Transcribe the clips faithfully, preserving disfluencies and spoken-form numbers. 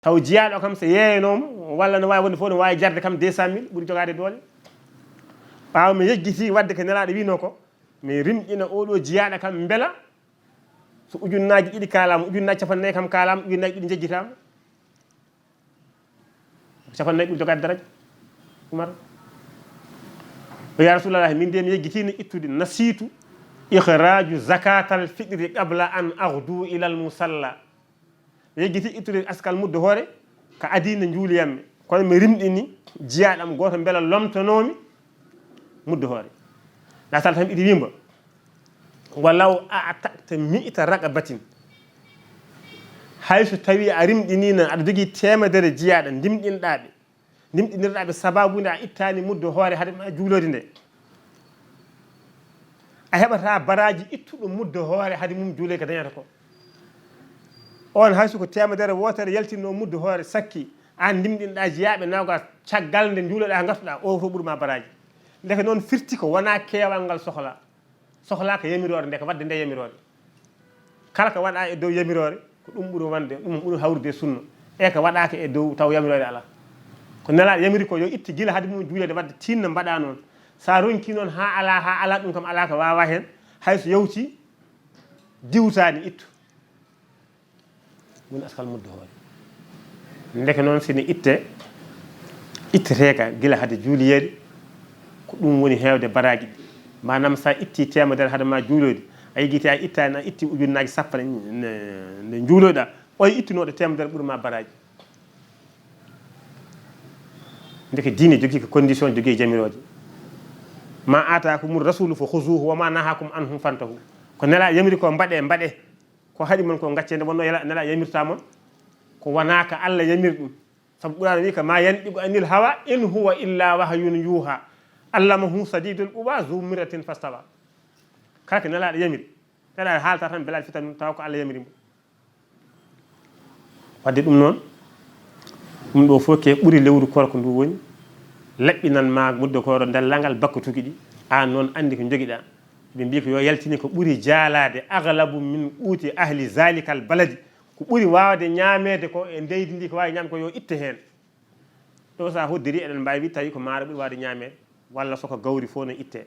Taw jiyaaɗo kam so yeeyanooma, walla no waawi wonde fof, no waawi jarde kam deux cent mille, ɓuri jogaade doole. Ɓaawo mi yejjiti waɗde ko Nelaaɗo wiinoo ko, mi rimɗina oo ɗoo jiyaaɗo kam mbela so ujunnaaji ɗiɗi kaalaama, ujunnaaji cappanɗe nayi kam kaalaama, ujunnaaji ɗiɗi njejjitaama. Cappanɗe nayi ɓuri jogaade daraja. Umar. O, "Ya Rasulallah, min de mi yejjitiino ittude, nasiitu ikhraaju zakatal fitri qabla an aghdu ilal musalla." Mi yejjiti ittude askal muddo hoore ka adii nde njuuliyammi. Kono mi rimɗini jiyaaɗo am gooto mbela lomtanoomi muddo hoore. Latal tan iɗi wimba, "Walaw a takta mi'ta raqabatin." Hay so tawi a rimɗini nan, aɗa jogii teemedere jiyaaɗo, ndimɗinɗaa ɓe. Ndimɗinirɗaa ɓe sababu nde a ittaani muddo hoore hade ma juuloyde nde. A heɓataa baraaji ittuɗo muddo hoore hade mum juuloyde ko dañata ko. On hay so ko teemedere wootere yaltinno muddo hoore sakki, aan ndimɗinɗaa jiyaaɓe noogaas caggal nde njuuloɗaa ngartuɗaa, o to ɓuri ma baraaji. Ndeke noon firti ko wonaa keewal ngal sohla. Sohlaaka yamiroore nde, ko waɗde nde yamiroore. Kala ko waɗaa e dow yamiroore, ko ɗum ɓuri wonde, ɗum ɓuri hawrude e sunna. E ko waɗaaka e dow taw yamiroore alaa. Ko Nelaaɗo yamiri ko yo itte gila hade mum juuleede, waɗde tinno mbaɗaa noon. So a ronkii noon haa alaa, haa alaa, ɗum kam alaa ko waawaa heen. Hay so yawtii, diwtaani ittu. Woni askal muddo hoore. Ndeke noon, si ne itte, itteteeka gila hade juuliyeede, ko ɗum woni heewde baraaji ɗi. Maanaam, so a ittii teemedere hade ma juuloyde, a yejjiti a ittaani, a itti ujunnaaji sappo ne, ne, nde juuloyɗaa, oya ittunooɗo teemedere ɓuri ma baraaji. Ndeke diine jogii ko condition, jogii jamirooje. "Ma aataakumur rasulu fa khuzuhu wa ma nahakum anhu fantahu." Ko Nelaaɗo yamiri ko mbaɗee, mbaɗee. Ko haɗi mon ko, gaccee. Nde wonnoo yala-, Nelaaɗo yamirtaa mon ko wonaa ko Alla yamiri ɗum. Sabu Qur'aana wiyi ko, "Ma yantiqu anil hawa in huwa illa wahyun yuha. Allamahu shadidul quwa zu mirratin fastawa." Kala ko Nelaaɗo yamiri, Nelaaɗo haalta tan, belaaɗo fitan ɗum, tawa ko Alla yamiri mo. Wadde ɗum noon, ɗum ɗo fof ke ɓuri lewru koorko ndu woni, laɓɓinan ma muddo kooro nder langal bakkatuuji ɗi, aan noon anndi ko njogiɗaa. Ɓe mbii ko yo yaltini ko ɓuri jaalaade, aghlabu min quuti ahli zalikal baladi, ko ɓuri waawde ñaameede ko e ndeydi ndi, ko waawi ñaamde ko yo itte heen. Ɗo so a hoddiri, eɗen mbaawi tawi ko maaro ɓuri waawde ñaameede, walla so ko gawri fof no ittee.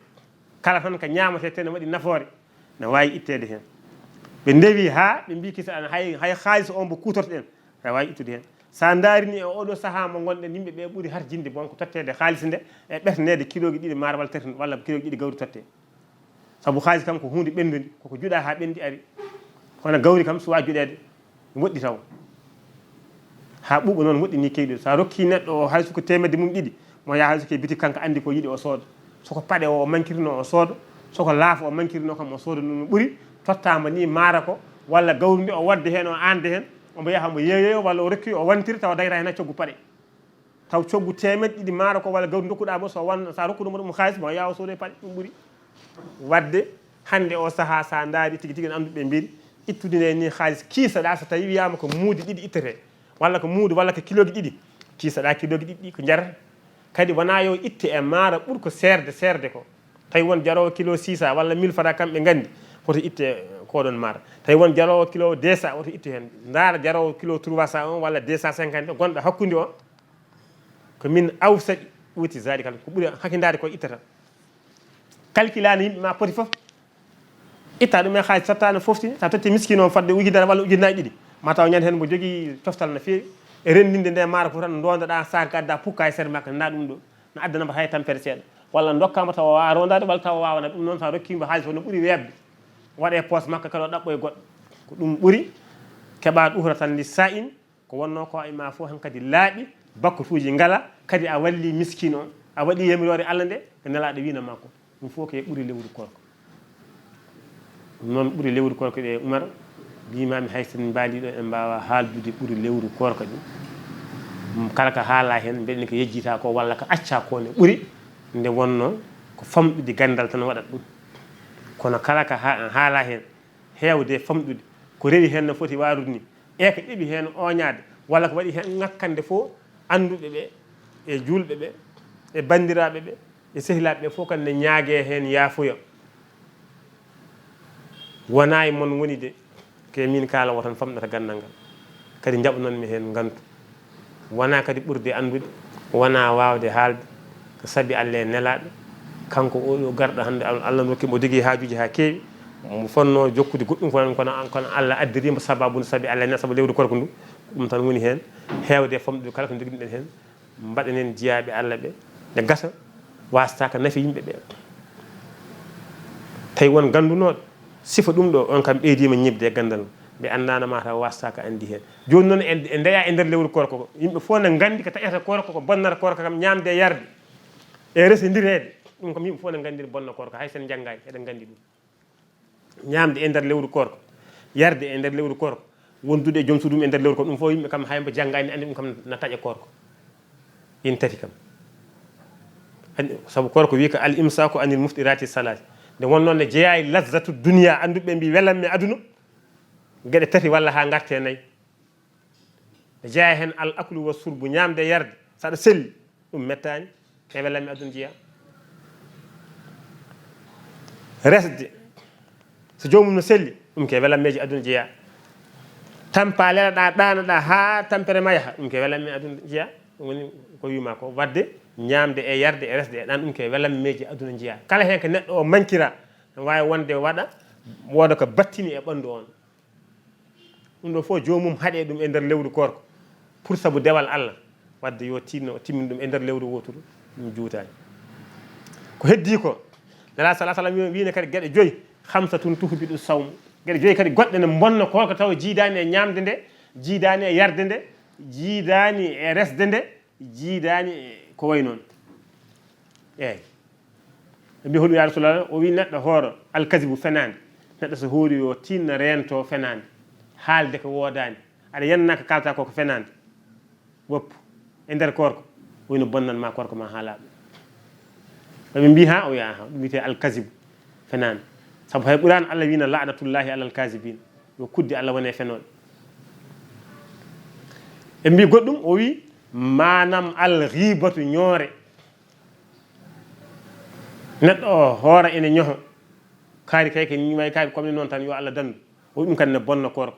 Kala tan ko ñaametee te ne waɗi nafoore, ne waawi itteede heen. Ɓe ndewi haa ɓe mbii kisa an hay, hay haalis o mbo kuutortoɗen, ne waawi ittude heen. So a ndaarini e oɗo sahaa mo ngonɗen, yimɓe ɓe ɓuri harjinde bon ko totteede haalis nde e ɓertaneede kilooji ɗiɗi maaro walla tati walla kilooji ɗiɗi gawri tottee. Sabu haalis kam ko huunde ɓenndude, koko juɗaa haa ɓenndi ari. Kono gawri kam suwaa juɗeede, woɗɗi taw. Haa ɓuuɓa noon woɗɗi ni keyɗo. So a rokkii neɗɗo o hay so ko teemedde mum ɗiɗi, mo yaha hay so ko e bitik kanko anndi ko yiɗi o sooda. So ko paɗe o, o mankirno o sooda. So ko laafo o mankirno kam o sooda no ɓuri. Tottaama ni maaro ko, walla gawri ndi o waɗde heen, o aande heen, omo yaha omo yeeyoyo, walla o rokki o wantiri tawa dayata heen hay coggu paɗe. Taw coggu teemeɗɗe ɗiɗi maaro ko walla gawri ndokkuɗaa mo, so wan-, so a rokkuɗo mo ɗum haalis, mo yaha o soodoya paɗe, ɗum ɓuri. Wadde hannde o sahaa, so a ndaari tigi tigi, no annduɓe mbiiri, ittude nde ni haalis kiisaɗaa, so tawi wiyaama ko muudi ɗiɗi ittete, walla ko muudi, walla ko kilooji ɗiɗi, kiisaɗaa kilooji ɗiɗi ɗi ko njarata. Kadi wonaa yo itte e maaro ɓurko seerde, seerde ko. Tawi won jaroowo kilo six cents walla mille francs, kamɓe nganndi, hoto itte ko ɗon maaro. Tawi won jaroowo kilo deux cents, hoto itte heen. Ndaara jaroowo kilo trois cents on walla deux cent cinquante gonɗo hakkunde o, ko min awsaɗi quuti zalikal, ko ɓuri hakindaade ko ittata. Calculaano yimɓe ma poti fof, itta ɗum e haalis, tottaano fof, si so a totti miskiino on fodde ujunere walla ujunnaaji ɗiɗi, ma taw ñande heen mbo jogii coftal no feewi. E renndinde nde maaro fof tan, ndondoɗaa sac, ngaddaa pukka e sere makko, na ɗum ɗo, na addanamo hay tampere seeɗa. Walla ndokkaamo tawa waawa rondaade, walla tawa waawana. Ɗum noon, so a rokkii mbo haalis fof, no ɓuri weeɓde, waɗa e poos makko kadi, o ɗaɓɓoya goɗɗo. Ko ɗum ɓuri, keɓaa ɗuhra tan li saa'in. Ko wonnoo ko e ma fof hankadi laaɓi, bakkatuuji ngala, kadi a walli miskiino on, a waɗi yamiroore Alla nde, ko Nelaaɗo wiino ma ko. Ɗum fof ko e ɓuri lewru koorka. Ɗum noon ɓuri lewru koorka ɗe, Umar, mbiimaami hay so en mbaaliɗo, en mbaawa haaldude ɓuri lewru koorka ɗi. Ɗum kala ko haalaa heen, mbeɗen ko yejjitaa ko walla ko accaa ko ne ɓuri, nde wonnoo ko famɗude ganndal tan waɗat ɗum. Kono kala ko ha-, haalaa heen, heewde famɗude, ko rewi heen no foti waarude ni, e ko ɗeɓi heen ooñaade, walla ko waɗi heen ŋakkande fof, annduɓe ɓe, e juulɓe ɓe, e banndiraaɓe ɓe, e sehilaaɓe ɓe fof kadi ne ñaagee heen yaafuya. Wonaa e mon woni de, ko e miin kaaloowo tan famɗata ganndal ngal. Kadi njaɓanon mi heen ngantu. Wonaa kadi ɓurde anndude, wonaa waawde haalde, ko sabi Allah e nelaaɗo. Kanko oɗo garɗo hannde, Al-, Allah no rokki mo, o jogii haajuuji haa keewi, mo fotnoo jokkude goɗɗum, kono, kono, kono Allah addiri mo sababu nde, sabi Allah e nelaaɗo, sabu lewru koorka ndu. Ɗum tan woni heen, heewde e famɗude kala ko njoginoɗen heen, mbaɗanen jiyaaɓe Allah ɓe, nde gasa, wastaaka nafi yimɓe ɓe. Tawi won ganndunooɗo, sifa ɗum ɗo, on kam ɓeydiima ñiiɓde e ganndal ngal. Ɓe anndaano ma taw wastaaka anndi heen. Jooni noon, en, en ndeya e nder lewru koorka ko, yimɓe fof ne nganndi ko taƴata koorka ko, bonnata koorka kam, ñaamde e yarde e resondireede. Ɗum kam yimɓe fof ne nganndi bonna koorka, hay sen njanngaani, eɗen nganndi ɗum. Ñaamde e nder lewru koorka, yarde e nder lewru koorka, wondude e joom suudu mum e nder lewru koorka, ɗum fof yimɓe kam hay mbo janngaani anndi ɗum kam na taƴa koorka. Ɗin tati kam. Anndi, sabu koorka wii ko al imsaaku anil muftirati salaati. Nde wonnoo ne jeyaa e lazzatu duniya, annduɓe mbi welan mi aduna, geɗe tati walla haa ngarte nayi. Ne jeyaa heen al aklu wa surbu, ñaamde e yarde, so aɗa selli, ɗum mettaani, ke welan mi aduna jeyaa. Resde, so joomum no selli, ɗum ke welan meeji aduna jeyaa. Tampa lelaɗa, ɗaanaɗa haa tampere ma yaha, ɗum ke welan mi aduna jeyaa. Ɗum woni ko wiima ko, waɗde ñaamde e yarde e resde e ɗaan, ɗum ke welan meeji aduna jeyaa. Kala heen ko neɗɗo o mankira, ne waawi wonde waɗa, wooda ko battini e ɓanndu on. Ɗum ɗo fof joomum haɗe ɗum e nder lewru koorka pour sabu dewal Allah, waɗde yo tinno o timmin ɗum e nder lewru wooturu, ɗum juutaani. Ko heddii ko, Nelaaɗo sala sallam wiino kadi geɗe joyi, khamsatun tuhbitu sawm, geɗe joyi kadi goɗɗe ne mbonna koorka taw jiidaani e ñaamde nde, jiidaani e yarde nde, jiidaani e resde nde, jiidaani e ko wayi noon. Eeyi. Ɓe mbi, "Hol ya Rasulallah?" O wi, "Neɗɗo hooro alkazibu, fenaande. Neɗɗo so hoori yo tinno reento fenaande, haalde ko woodaani. Aɗa yannana ko kaalata ko ko fenaande. Woppu e nder koorka, o wi no bonnan ma koorka ma haa laaɓa." Ɓe mbi, "Ha?" O wi, "Aha, ɗum wiyetee alkazibu, fenaande. Sabu hay Qur'an Allah wiino, 'La'natullahi alal kazibin.'" Yo kuddi Allah wone fenooɓe. Ɓe mbi goɗɗum, o wi, "Maanam al ghibatu, ñoore." Neɗɗo o hoora ene ñoho. Kaari kay ke ñimayi kaari comme ni noon tan, yo Allah dandu. O wi ɗum kadi ne bonna koorka.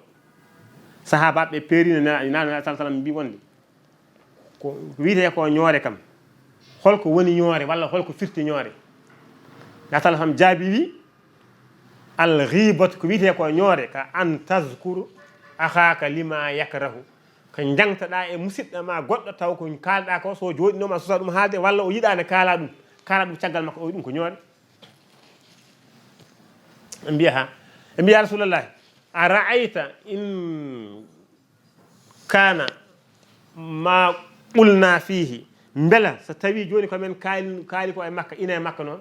Sahaabaaɓe ɓe peerino na, na, na, sallallahu alaihi wasallam mbi wonde ko wiyetee ko ñoore kam. Holko woni ñoore walla holko firti ñoore? Na, sallallahu alaihi wasallam jaabi wi, "Al ghibatu, ko wiyetee ko ñoore, ka an tazkuru akhaka lima yakrahu." Ko njangtaɗaa e musidɗo ma goɗɗo taw ko kaalɗaa ko, so jooɗinooma susa ɗum haalde, walla o yiɗaa ne kaala ɗum, kaala ɗum caggal makko, o wi ɗum ko ñoore. Ɓe mbiya ha, ɓe mbiya, "Rasulallah, a ra'ayta in kana ma qulna fihi." Mbela so tawi jooni ko men kaali, kaali ko e makka, ina e makka noon,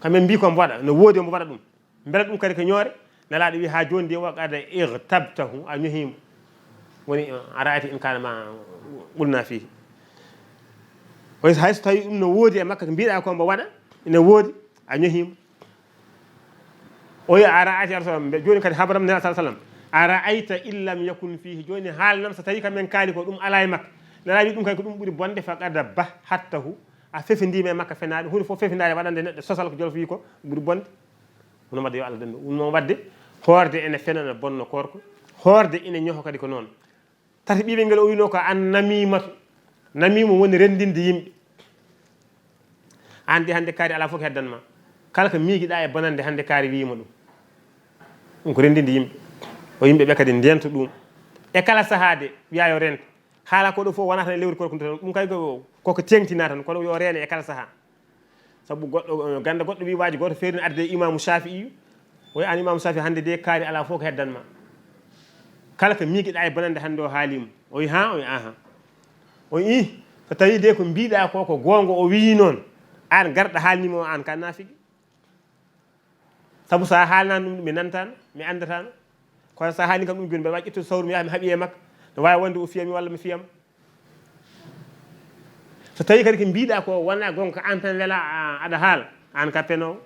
ko men mbi ko mbo waɗa, no woodi mbo waɗa ɗum. Mbela ɗum kadi ko ñoore? Nelaaɗo wi, "Ha jooni de, wa qad ightabtahu, a ñohiimo." Woni, a ra'ayta in kana ma qulna fihi. Kono hay so tawi ɗum no woodi e makka, ko mbiɗa ko mbo waɗa, ina woodi, a ñohiimo. O wi, "A ra'ayta ya Rasulallah," mbe-, jooni kadi habaram Nelaaɗo sallallahu alaihi wasallam, "a ra'ayta in lam yakun fihi." Jooni haalnam so tawi kam men kaali ko ɗum alaa e makka. Nelaaɗo wi ɗum kadi ko ɗum ɓuri bonde, faqad bahattahu, a fefindiima e makka fenaande, huunde fof fefindaade waɗande neɗɗo sosal ko jolof wi ko ɓuri bonde. Ɗum noon waɗde yo Allah dandu. Ɗum noon waɗde hoorde ene fena, ene bonna koorka, hoorde ene ñoho kadi ko noon. Tati ɓiɓe ngel o wino ko an namimatu. Namima woni renndinde yimɓe. An de hannde kaari alaa fof ko heddan ma. Kala ko miijiɗaa e bonannde hannde kaari wiyima ɗum. Ɗum ko renndinde yimɓe. O yimɓe ɓe kadi ndento ɗum. E kala sahaa de wiya yo rento. Haala ko ɗo fof wonaa tan e lewru koorka ndu tan. Ɗum kay ko, koko teeŋtinaa tan, kono yo reene e kala sahaa. Sabu goɗɗo, gannda goɗɗo wi waaji gooto feerin arde e Imaamu Shafi'i. O wi an Imaamu Shafi'i hannde de kaari alaa fof ko heddan ma. Kala ko miijiɗaa e bonannde hannde o haalima. O wi ha, o wi aha. O wi, so tawi de ko mbiɗa ko, ko goonga o wiyi noon, an garɗo haalnima o, an ka naafigi. Sabu sa haalnani ɗum, mi nantano, mi andatano. Kono sa haalni kam ɗum jooni, mbeɗa wawi ƴettude sawru mi yaha mi haɓi e makka. No wawi wonde o fiyami walla mi fiyama. So tawi kadi ko mbiɗa ko wona gonga, ko an tan wela, a, aɗa haala, an ka penowo.